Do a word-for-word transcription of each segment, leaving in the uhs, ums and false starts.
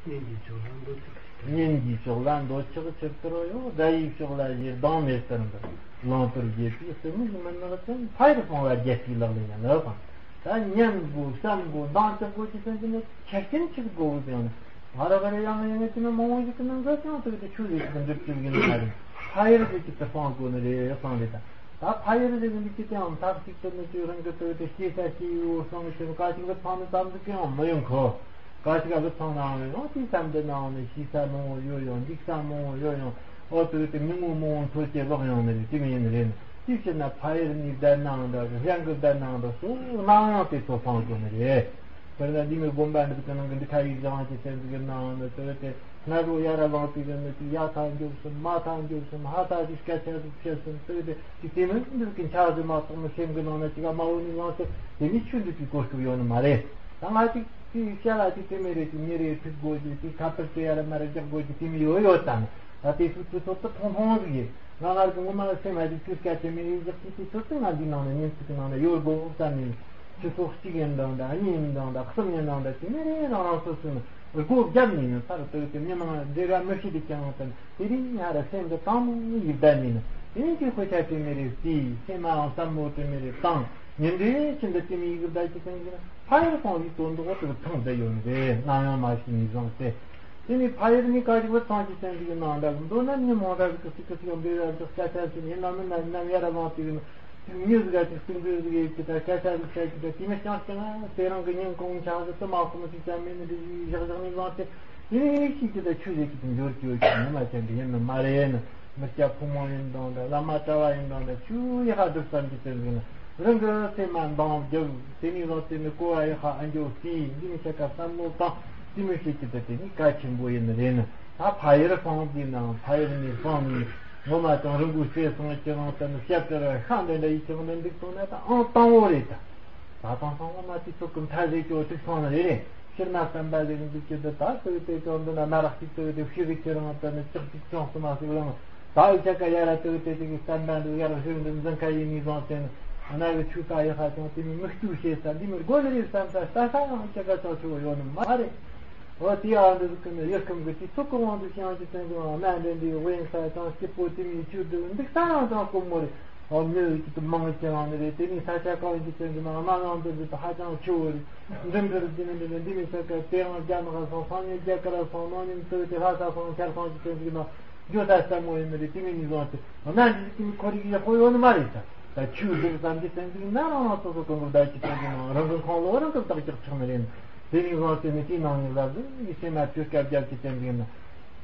གཉེན་གྱི་ཕྱོགས་ལ་འདོད་ཆགས་ཆེར། གཉེན་གྱི་ཕྱོགས་ལ་འདོད་ཆགས་ཆེར་དོར་ཡོད། དགྲ་ཡི་ཕྱོགས་ལ་ཞེ་སྡང་མེད་ལྟར་འདུག། བླང་དོར་རྒྱས་པའི་སེམས་ནི་མི་ནག་ཅན། ཕ་ཡུལ་སྤངས་པ་རྒྱལ་སྲིད་ལག་ལེན་ཡང་ལག་དང་། ད་ཉན་དགོས་བསམ་དགོས་འདང་རྒྱག་དགོས་ཀྱི་སེམས་ཀྱི་ནི་ཆ་རྐྱེན་ཆེར་དགོས་ཀྱི་ཡང་ནི། ང་རང་ག་རེ་ཡང་ཡང་ངས་དེ་ནི་མང་བོ་ཞིག་གི་ནང་གི་ཀྱང་དེ་གི་ཆུ་ལས་ཀྱི་འགྲུབ་ཀྱི་ཡིན་ན་རེད། ཕ་ཡུལ་གི་ཅིག་ཏུ་སྤང་དགོས་ནི་རེད་བསམ་རེད་ད། ད་ཕ་ཡུལ་གི་འདི་ཅི་དེའང་མཐའ་གཅིག་ཏུ་ནི་ཅིག་རང་གི་དེ་གི་སྐྱེ་ས་སྐྱེ་ཡོད་བསམ་ཞིང་ག་ཅིག་ལ་ཚང་ནི་ཙམ་ཟིག་གི་ཡང་མི་ཡོང་གི། ག་ཅིག་ག་ལ་ཚང་ནའང་ཡང་དེ་ཙམ་དུ་ནའང་ནི་ཤི་ས་མང་བོ་ཡོད་ཡང་འཇིག་ས་མང་བོ་ཡོད་ཡང་འོ་དེ་གི་དེ་མི་ངོ་མང་བོ་འཚོ་སྐྱེ་ལོག་ཡོང་ནི་རེད། དེ་མི་ཡིན་ནི་རེད། དེ་བྱས་ན་ཕ་ཡུལ་ནས་བསྡད་ནའང་འདྲ་གི་གཞན་གི་བསྡད་ནའང་འདྲ་སོ་ནའང་ཡང་དེ་ཚོ་སྤང་དགོས་ནི་རེད། དཔེར་ན་འདི་མི་དགོན་པ་འདི་གི་ནང་གི་འདི་ཁ་ཡིག་བཟང་གི་ཚན་ཟིག་གི་ནང་ནི་དེ་དེ་སྔ་རོ་ཡ་ར་ལང་དུས་གི་ནི་དེ་ཡ་ཐག་འཇོག་སོང་མ་ཐག་འཇོག་སོང་ཧ་ཐག་གི་སྐད་ཆ་ཟིག་བཤད་སོང་། དེ་དེ་དེ་དེ་མི་འདི་གི་འཆར་གཞི་མ་གཏོགས་མི་སེམས་གི་ནང་ན་ཅི་ག་མ་འོ་ནི་ལང་ཚེ་དེ་ནི་ཆུ་འདི་གི་གོ་སྐབས་ཡོད་ནི་མ་རེད། ད་ང་ཅིག་དེ་བཤད་ལ་ཅིག་དེ་མི་རེད། ཅིག་ཉིན་རེ་ཁྲིད་དགོས་ཀྱི་ཅིག་ཁ་པར་དེ་ཡ་ར་མ་ར་རྒྱག་དགོས་ཀྱི་དེ་མི་ཡོད་ཡོད་ད་ནི། ད་དེ་ཚོ་དེ་ཚོ་ད་ཐུང་ཐུང་ཟིག་ཡིན། ང་ང་རང་གི་ངོ་མ་ལ་སེམས་ལ་རིག་གི་སྐད་ཆ་མི་རིག་ཟག་ཅིག་དེ་ཚོ་ད་ང་འདི་ནང་ན་ཉིན་གཅིག་གི་ནང་ན་ཡོད་དགོས་བསམ་ནས། ཆུ་ཚོད་གཅིག་ཡིན་དང་འདྲ། གཉིས་ཡིན་དང་འདྲ། གསུམ་ཡིན་དང་འདྲ། དེ་ནས་རང་རང་སོ་སོའི་སྒོ་བརྒྱབ་ནས་ཡིན་ཚར་དུས་དེ་མི་མང་འདྲེ་ར་མི་ཤི་དེ་ཀྱང་དེ་དེ་རིང་ཡ་ར་སེམས་ཀྱི་གཏམ་ཡིག་བརྡ་ནས་ནི་དེ་ནས་དེ་དཔེ་ཆ་དེ་མི་རེད། དེའི་སེམས་མའང་བསམ་བློ་དེ་མི་རེད་བཏང་ཉིན་རེ་ཕྱིན་དུ་དེ་མི་ཡིག་བརྡ་ཅི་ཀྱང་ཡིན་ཕ་ཡུལ་སྤངས་པའི་དོན་དུ་འོ་དེ་ཐང་བསྡད་ཡོད་ནི་རེད། ནམ་ཡང་མ་ཤི་ནས་བཟུང་སྟེ། དེ་ནས་ཕ་ཡུལ་ནས་ག་ཅིག་བུ་ཚང་གི་སེམས་ཀྱི་ནང་འདྲ་གི་འདོད་ན་མི་མང་འདྲ་གི་ཀི་སི་ཀི་སི་ཡང་འདོད་ཡ་འདི་སྐད་ཆ་ཟིན་ཡིན་ན་མིན་ན་ཡིན་ན་ཡ་ར་མང་དེ་གི་ནི་ཅིག་མྱི་ཟིག་ག་ཅིག་སྟེང་འདོད་ཟིག་ཡོད་ཀྱི་ད་སྐད་ཆ་ཟིག་བཤད་ཀྱི་ད་དེ་མི་རྐྱང་རྐྱང་དེ་རང་གི་སྙིང་ཁོང་ཆགས་ཟིག་ཏུ་མ་ཁོང་ཅིག་ཅང་མིན་ནི་འདི་བཞག་བཞག་ནས་བཟང་སྟེ་དེ་ནས་ཤིག་ཀྱི་ད་ཆུ་ཟིག་གི་དུ་འབྱོར་གྱི་ཡོད་ཀྱི་ཉི་མ་ཅན་གི་ཡིན་ནི་མ་རེད་ནི། མི་སྐྱ་ཕོ་མོ་ཡིན་དང་འདྲ། བླ་མ་གྲྭ་བ་ཡིན་དང་འདྲ། ཆུ་ཡི་ཧ་སྒྲུབ་ཙམ་གྱི་དོན་ཟིག་ནི། རང་གི་སེམས་མ་འདང་རྒྱུ། དེ་ནས་བཟུང་སྟེ་ནི་གོ་བ་ཡི་ཧ་ཨ་འགྱོ་སྲིད། འདི་ནི་ཆ་ཀ་བསམ་བློ་བཏང་དེ་མོ་ཞིག་གི་དེ་དེ་ནི་གལ་ཆེན་པོ་ཡིན་ནི་རེད་ནི། ད་ཕ་ཡུལ་སྤངས་དུས་ནང་ཕ་ཡུལ་ནས་སྤངས་ནས་ངོ་མ་དང་རང་གི་བཤད་སོང་ཁྱེད་རང་ལྟར་ནི་བཤད་དེ་ར་ཤ་འདི་འདྲ་ཡི་ཁྱེད་རང་འདི་འདུག་སོང་ན་ད་ཨང་དང་བོ་རེད་ད། ད་དང་སང་ངོ་མ་དེ་ཚོ་གི་མཐའ་རེད་ཀྱོ་ཐུག་སོང་ནི་རེད་རེད། ཕྱིར་ན་བསམ་པ་ལས་འདུག་ཀྱི་འདི་ད་ལྟ་དེ་ཅང་འདི་ན་མ་རག་ཅིག་ཏུ་དེ་ཤི་གི་ཁྱེད་རང་ལྟར་ནི་ཅག་ཅིག་ཅང་སུ་མ་ཟིག་ལང་། ད་འུ་ཅག་ག་ཡ་ར་དེ་དེ་དེ་གི་བསམ་པ་འདི་ཡ་ར་ཤི་འདི་འཛིན་ཁ་ཡིན་ནི་བཟང་ཟེར་ན་ཨ་ན་གི་ཆུ་ད་ཡ་ཧ་ཅང་དེ་མི་མི་སྐྱུ་ཤེས་ས་འདི་མི་དགོས་ནི་རེད་བསམ་ས་ལྟ་ས་ཡང་ཅག་ག་ཅང་ཆུ་བ་ཡོད་ནི་མ་རེད། འོ་དེ་ཡང་འདི་ཟིག་གི་ནི་ཡུལ་ཁམས་གི་དེ་ཚོ་གི་དབང་དུ་ཤང་གི་དོན་གི་དབང་ན་འདི་འདི་དབེན་ས་ཅང་སྐྱིད་པོ་དེ་མི་ཆུ་འདི་འདུག་ས་ཡང་ཅང་དཀོན་མོ་རེད། འོ་མི་ཡི་དུ་མང་ཅི་རང་ནི་རེད། དེ་ནི་ས་ཆ་གང་གི་དོན་གི་ནང་ན་ཡང་འདི་འདི་ཧ་ཅང་ཆུ་བ་རེད། འགྲིམ་འགྲུལ་འདི་ནི་འདི་ནི་འདི་མི་ས་ཀ་དེ་ཡང་རྒྱ་ནག་སོང་སང་ཉིན་རྒྱ་གར་སོང་ནང་ཉིན་ཚོས་དེ་ལྷ་ས་སོང་ཆར་སོང་གི་དོན་གི་ནང་འགྱོ་ས་ལྟ་མོ་ཡིན་ནི་རེད། དེ་མི་ནི་བཟང་སྟེ་ན་འདི་དེ་མི་ཁོ་རིག་ཡག་པོ་ཡོད་ནི་མ་རེད་ད། ད་ཆུ་འདུག་ཙམ་གྱི་དོན་གི་ན་རང་རང་སོ་སོ་གང་གི་བདག་གི་དོན་གི་ནང་རང་གི་ཁོང་ལོ་རང་གི་བདག་ཀྱག་ཆགས་ནི་རེད། དེ་ནི་བཟང་སྟེ་ནི་དེའི་ནང་ནས་ལབ་ཟིན་ཡི་སེམས་ན་དུས་སྐབས་རྒྱབ་ཀྱི་དོན་གི་ན།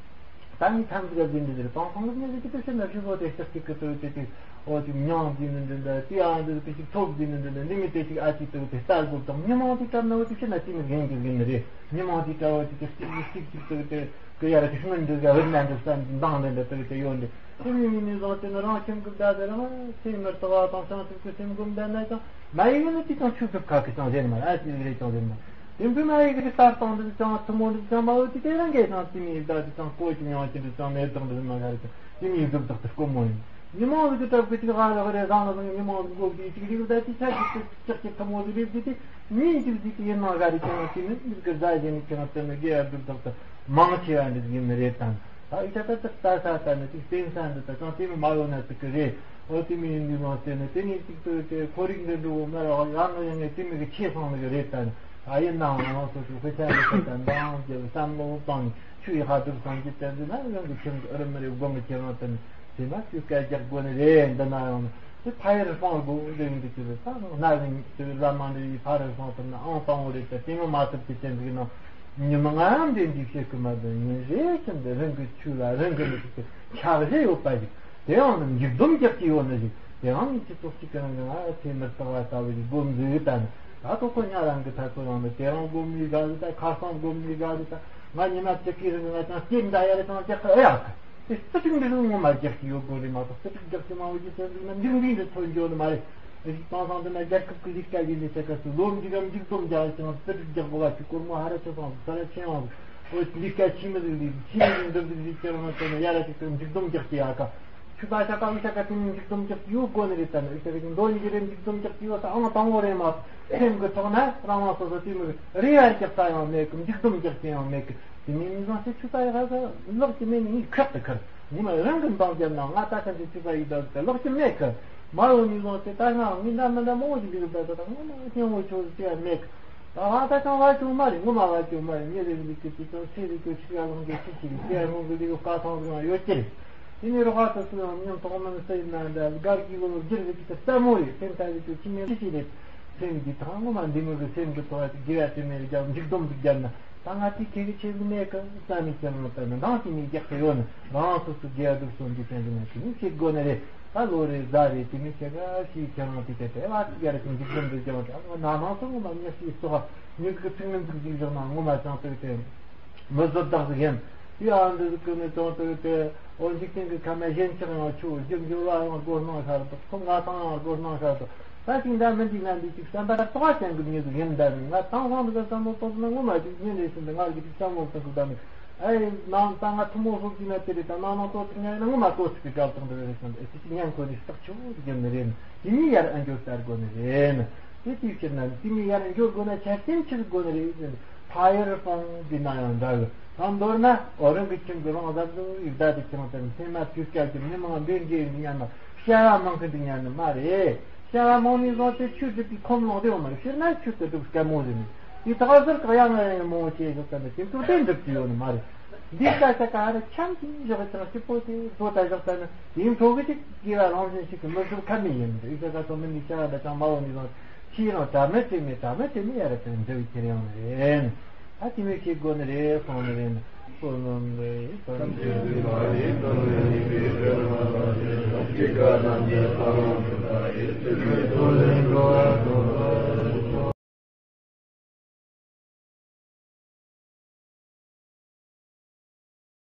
ད་ནི་ཐམས་ཅད་ཟིན་འདི་ཟེར་དང་ཁོང་གི་ཉེ་ཟིག་གི་དེ་ཕྱིར་ན་ཕྱི་ལོགས་དེ་ཤག་ཅིག་གི་དོད་དེ་དེ་འོ་ཅིག་མྱང་ཟིན་ནི་འདི་འདྲ་དེ་ཨ་འདི་ཟིག་གི་ཅིག་ཐོབ་ཟིན་ནི་འདི་འདྲ་འདི་མི་དེ་ཅིག་ཨ་ཅིག་དོད་དེ་ལྟ་དགོས་དང་མི་མང་དེ་བཀྲམ་ན་འོ་དེ་ཕྱིར་ན་དེ་མི་རྒན་གི་ཟིན་ནི་རེད། མི་མང་དེ་བཀྲ་བ་དེ་དེ་གཅིག་གཅིག་གཅིག་དོད་དེ་གི་ཡ་ར་དེ་སྔོན་འདི་ཟ་འུར་ན་འདི་བསམ་འདང་འདི་འདྲ་དོད་དེ་ཡོད་འདི་དེ་མི་མི་ནི་བཟང་དེ་ནི་རང་ཁྱིམ་གི་བདག་དེ་རང་སེམས་མི་རྟག་བ་དང་བྱང་ཆུབ་ཀྱི་སེམས་སྒོམ་བསྡད་ན་ཀྱང་མ་ཡིན་ནི་དེ་ཀྱང་ཆུ་ཚུབ་ཁ་གི་ཀྱང་ཟེར་མ་ཨ་ཅིག་རེད་ཀྱང་ཟེར་མ། དེ་འདྲ་མ་ཡི་གི་ལྟ་སྟངས་འདི་ཅང་ཐུན་མོང་འདི་ཅང་མ་འོས་ཏེ་དེ་རང་གིས་ཀྱང་དེ་མིའི་བདག་འདི་ཅང་ཀོ་ཅི་ཡང་ཅི་འདི་ཅང་མེད་དང་འདི་མ་ག་རེ་ཀྱང་དེ་མིའི་གཟུགས་དག་ཏུ་དཀོན་མོ་ཡིན། ཉི་མ་འོག་གི་གྲབས་ཀྱི་ཅིག་ཧ་ར་ཧ་རེ་བཟང་ལ་བཟང་ཉི་མ་འོག་གི་འགོག་གི་ཅིག་རིག་ད་ཅི་ཆ་ཅིག་ཅིག་ཅག་ཅིག་ཐུན་མོང་ཟིག་རེད་དེ་དེ་མིའི་ཅིག་ཅིག་ཡིན་ན་ག་རེ་ཀྱང་དེ་མི་འདི་གི་བཟའ་བཞིན་ཀྱང་དེ་ནི་དགེ་བ་སྒྲུབ་དག་ཏུ་མང་ཆེ་བ་འདི་ཡིན་ནི་རེད་དང་། ད་ཨི་ཆ་ད་ད་ད་ད་ནི་ཅིག་བསྟན་ས་འདི་ད་ཅང་དེ་མི་མ་ཡོང་ན་ཅིག་གི་རེད། འོ་དེ་མི་ཡིན་འདི་མ་ཟེར་ནས་དེ་ནས་ཅིག་ཏུ་དེ་ཁོར་ཡུག་འདི་འགྲོ་བ་ན་རང་ཡང་ཡང་ངས་དེ་མི་གི་ཆེ་སོང་ནི་གི་རེད་ད་ནི། ཨ་ཡིན་ནའང་རང་སོ་སོའི་དཔེ་ཆ་འདི་ད་འདང་རྒྱབ་བསམ་བློ་བཏང་ནས་ཆུ་ཡི་ཧ་སྒྲུབ་སོང་གི་དེ་འདི་ན་རང་གི་ཁྱིམ་གི་ཨ་རི་མི་རི་སྒོ་མི་ཁྱེད་རང་དེ་ནི་དེ་ན་ཆུ་སྐད་རྒྱག་དགོས་ནི་རེད། འདི་ན་ཡང་ནི་དེ་ཕ་ཡུལ་སྤང་དགོས་རེད། འདི་ཅི་རེད་ད་ན་རིང་དེ་བླ་མ་འདི་ཡི་ཕ་རི་སྤང་ཐུབ་ན་ཨང་དང་བོ་རེད་ད། དེ་མི་མ་ཐུབ་ཀྱི་དེ་འདི་ནང་ཉི་མ་ང་འདི་འདི་བཤད་གི་མ་འདི་ཡིན་རེད་ཀྱི་འདི་རང་གི་ཆུ་ལ་རང་གི་མི་ཐུབ་ཀྱི་ཆགས་རེ་ཡོད་པ་ཞིག་དེའང་ནི་འཇིགས་སྡོམ་རྒྱག་གི་ཡོད་ནི་ཞིག་དེའང་ནི་སྤྱི་ཚོགས་གཅིག་གི་ནང་གི་ང་ཚེ་མི་རྟག་པ་ལྟ་བུ་ཞིག་སྒོམ་འཛུལ་ཡོད་ད་ནི། ད་ཐོག་ཁོ་ཉ་རང་གི་ཐ་ཚོ་ཡང་ནི་དེ་རང་སྒོམ་ནི་དགའ་ཟི་ད་ཁ་སང་སྒོམ་ནི་དགའ་ཟི་ད་ང་ཉི་མ་གཅིག་གི་རིང་ང་ཅང་སྐྱེ་འདྲ་ཡ་རེ་ཅང་རྒྱག་གི་ཨེ་ཡག་གི་དེ་རྩི་ཤིང་འདི་རུ་ངོ་མ་རྒྱག་གི་ཡོད་དགོས་རེད་མ་གཏོགས་རྩི་ཤིང་རྒྱག་གི་མ་འོས་ཀྱི་སེམས་ཟིག་ན་འདིར་འདི་འདི་ཐོན་འཇོག་ནི་མ་རེད། རིགས་སྤང་བཟང་དུ་ན་རྒྱལ་ཁབ་ཀྱི་ལས་ཀ་ཡིན་ནི་ཆེ་ཁ་སུ་ལོ་མཇུག་གམ་མཇུག་སྡོམ་རྒྱག་ཅིང་རྩི་ཤིང་རྒྱག་དགོས་པ་ཅིག་སྐོར་མོ་ཧ་ར་ཆེ་སོང་ས་ར་ཆེ་ཡང་འོ་ལས་ཀ་ཆི་མི་ཟིག་ལས་ཆི་མི་ཟིག་འདི་ཟིག་ཟིག་ཁྱེད་རང་ཚོ་ནི་ཡ་ར་ཅིག་ཏུ་མཇུག་སྡོམ་རྒྱག་གི་ཡ་ཁ། ཆུ་ད་ཤ་ཀ་ཨུ་ཤ་ཀ་དེ་ནི་འཇིགས་སྡོམ་རྒྱག་གི་ཡོད་དགོས་ནི་རེད། ད་ནི་ཨུ་ཤ་ཀ་ཅིག་མདོ་ཡི་གེ་རེད། འཇིགས་སྡོམ་རྒྱག་གི་ཡོད་ས་ཨང་དང་པོ་རེད་མ། སེམས་ཀྱི་ཐོག་ན་རང་རང་སོ་སོ་དེ་མི་རེ་ཡར་རྒྱག་ས་ཡང་མེད་གི། འཇིགས་སྡོམ་རྒྱག་ས་ཡང་མེད་གི། དེ་མིན་མི་བཟང་ཚེ་ཆུ་ད་ཡི་ཧ་ས་ལོག་གི་མེད་ནི་ངའི་ཁག་ཏུ་ཁར་ངོ་མ་རང་གི་འདང་རྒྱབ་ན་ང་ད་ཁ་ཚེ་ཆུ་ད་ཡི་ད་ལོག་གི་མེད་གི། མ་ཡོང་མི་བཟང་ཚེ་ད་ང་ངའི་འདྲ་མི་འདྲ་མང་བོ་ཞིག་འདུག་ད་ད་ངོ་མ་སྙིང་བོ་ཆོག་ཅི་ཡང་མེད་གི། ད་ང་ད་ཅང་བ་ཅུང་མ་རེད། ངོ་མ་བ་ཅུང་མ་རེད། ཉེ་རེ་རེ་གི་ཅི་ཅང་ཚེ་རེ་གི་ཆི་ཡ་ལོང་གི་ཆི་ཆི་རེ་ཅི་ཡ་ལོང་གི་ལི་གི་ཀ་ཐང་རེ་ཡང་ཡོད་ཀྱི་རེད། དེ་ནས་རོགས་པ་ཚོ་ཚོ་ཡང་མཉམ་ཐོག་མ་ནི་སེ་ཡིན་ན་འདྲ་སྒར་གྱི་ལོ་སྒྱུར་བའི་གི་ལྟད་མོ་རེད། སེམས་ཐག་རེ་ཅུང་ཆི་མེད་ཆི་ཆི་རེད། སེམས་ཀྱི་ཐང་ངོ་མ་འདི་མོ་གི་སེམས་ཀྱི་ཐོག་གི་དགེ་བ་དེ་མེད་རེ་རྒྱབ་འཇིགས་སྡོམ་དུ་རྒྱབ་ན། ད་ང་དེ་ཁེ་གི་ཆེ་གི་མེད་གི། རྩ་ནས་ཁྱེད་རང་ལྟ་ན་འདང་ཞིག་ནས་རྒྱག་གི་ཡོད་ནི། རང་སོ་སོ་དགེ་བ་སྒྲུབ་སོང་གི་དོན་དུ་ང་དེ་ནས་བྱེད་དགོས་ནི་རེད། ད་ལོ་རེ་གཟའ་རེ་དེ་ནས་ཁྱེད་ག་ཞིག་ཁྱེད་རང་དེ་དེ་དེ་བ་ཅི་ག་རེ་ཅིག་འཇིགས་སྡོམ་དུ་རྒྱབ་ན། ད་ང་ན་ནང་སོ་ངོ་མ་ཉག་ཞིག་སོ་ཉག་གི་ཚིག་མི་འཛུགས་ཅིག་བཞག་ན་ངོ་མ་ཅང་ཏོག་དེ་མི་བཟོ་བདག་ཟིག་ཡིན། དེ་ཨ་འདི་ཟིག་གི་ནི་ཅང་ཏོག་དེ་འོ་འཇིག་རྟེན་གི་ཁ་མ་གཞན་ཆགས་ཡང་ཆུ་རྒྱུ་འབྱོར་བ་ཡང་སྒོ་སྣང་ཤར་དུ་ཁོ་ང་ཏང་ཡང་སྒོ་སྣང་ཤར་དུ། ད་ཅིག་འདྲ་མི་འདི་ན་འདི་ཅིག་བསམ་པ་ལྟོགས་ཅན་གྱི་མྱི་ཟིག་ཡིན། ད་ནི་ང་ཏང་ཧོང་འདི་ག་བསམ་བློ་གཏོང་ན་ངོ་མ་ཅིག་ཉིན་རེ་བཞིན་དུ་ང་གི་ཅིག་བསམ་བློ་གཏོང་གི། ད་ནི་ཨེ་ནང་ད་ང་ཐུ་མོ་ཧོབ་ཀྱི་ན་དེ་རེད། ད་ནང་ནང་ཏོག་ཅིག་ཉན་ན་ངོ་མ་ཏོག་ཅིག་གི་དགའ་བཏང་འདི་རེད་བསམ། ཨེ་ཅིག་ཉན་ཁོ་ནི་སྟག་ཆུ་བོ་ཟིག་ཡིན་ནི་རེད། དེ་ནི་ཡར་ཨ་འགྱོ་ཟེར་དགོས་ནི་རེད། དེ་དུས་ཕྱིར་ན་དེ་ནི་ཡར་འགྱོ་དགོས་ན་ཆ་རྐྱེན་ཆི་དགོས་ནི་རེད་ཟེར། ཕ་ཡུལ་སྤང་འདི་ན་ཡང་འདྲ་གི། ད་མདོར་ན་འོ་རང་གི་ཁྱིམ་གི་རང་བཟའ་ཟིག་ཡིག་བརྡ་དེ་ཁྱེད་རང་ལྟར་སེམས་མ་དུས་སྐབས་ཀྱི་མི་མང་འདི་འདྲའི་འདི་ཉན་ན་བྱ་བ་མང་གི་འདི་ཉན་ནི་མ་རེད། བྱ་བ་མང་ནི་བཟང་ཚེ་ཆོས་སྒྲུབ་པའི་ཁོམ་ལོང་དེ་ཡོང་མ་རེད། ཕྱིར་ན་ཆོས་དེ་སྒྲུབ་དཀའ་མོ་ཟིན་ནི། དེ་དག་ཟུར་བཀག་ཡང་ང་ཡང་མང་བོ་བྱས་ཟིག་ཙམ་ནས་དེ་ཚོ་དེ་འགྲུབ་ཀྱི་ཡོད་ནི་མ་རེད། འདི་ལྟ་ས་ག་རེ་འཆམ་གྱིན་བཞག་ཅིང་སྐྱིད་པོ་དེ་བཟོ་ལྟ་བཞག་ཙམ་ནི་དེའི་འཕྲོ་གི་ཅིག་དགེ་བ་རང་བཞིན་ཞིག་གི་མི་སྒྲུབ་ཁ་མི་ཡིན་འདི་ཨི་ས་ག་ཚོ་མི་འདི་བྱ་བ་འདྲ་ཅང་མ་འོང་ནི་བཟང་ཕྱིའི་རང་དྲ་མེད་དྲི་མེད་དྲ་མེད་དྲི་མེད་ཡ་ར་དེ་འདྲ་བའི་ཁྱེར་ཡོང་ནི་རེད། ད་དེ་མོ་ཤེས་དགོས་ནི་རེད་གསུངས་ནི་རེད། བསོད་ནམས་ལས་བསམ་གྱིས་མ་ཡིན་དང་ནི་ཡིན་པའི་དོན་མ་བྱས་ཀྱི་ག་རྣམས་ཀྱི་ལྷ་རང་གྲུབ་པ་ཡི་ཚུལ་ཁྲིམས་ཐོག་ལས་འགྲོ་བ་དང་།